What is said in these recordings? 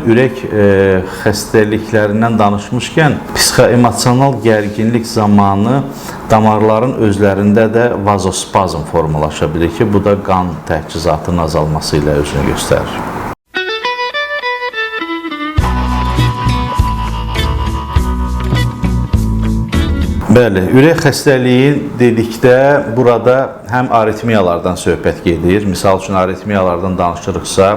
Ürək xəstəliklərindən danışmışkən psixoemosional gərginlik zamanı damarların özlərində də vazospazm formalaşa bilir ki, bu da qan təchizatının azalması ilə özünü göstərir. Bəli, ürək xəstəliyi dedikdə burada həm aritmiyalardan söhbət gedir. Misal üçün aritmiyalardan danışırıqsa,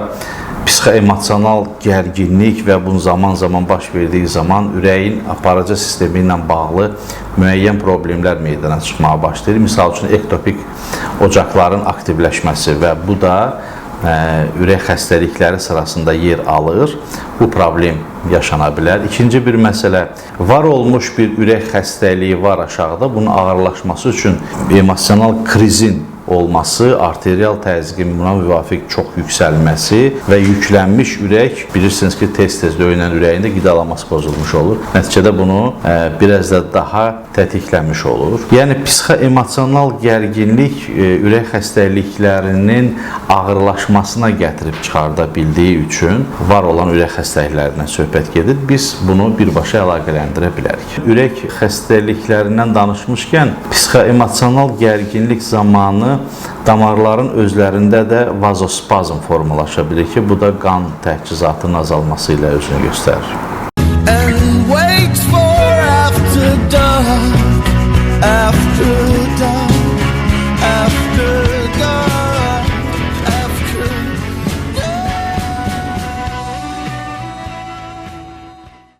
psixoemosional gərginlik və bunun zaman-zaman baş verdiyi zaman ürəyin aparıcı sistemi ilə bağlı müəyyən problemlər meydana çıxmağa başlayır. Misal üçün ektopik ocaqların aktivləşməsi və bu da ürək xəstəlikləri sırasında yer alır. Bu problem yaşana bilər. İkinci bir məsələ, var olmuş bir ürək xəstəliyi var aşağıda. Bunun ağırlaşması üçün emosional krizin olması, arterial təzyiqin buna müvafiq çox yüksəlməsi və yüklənmiş ürək, bilirsiniz ki, tez-tez döyünən ürəyində qidalanması pozulmuş olur. Nəticədə bunu biraz da daha tətikləmiş olur. Yəni psixoemosional gərginlik ürək xəstəliklərinin ağırlaşmasına gətirib çıxarda bildiyi üçün var olan ürək xəstəliklərindən söhbət gedir. Biz bunu birbaşa əlaqələndirə bilərik. Ürək xəstəliklərindən danışmışkən psixoemosional gərginlik zamanı damarların özlərində də vazospazm formalaşa bilir ki, bu da qan təchizatının azalması ilə özünü göstərir.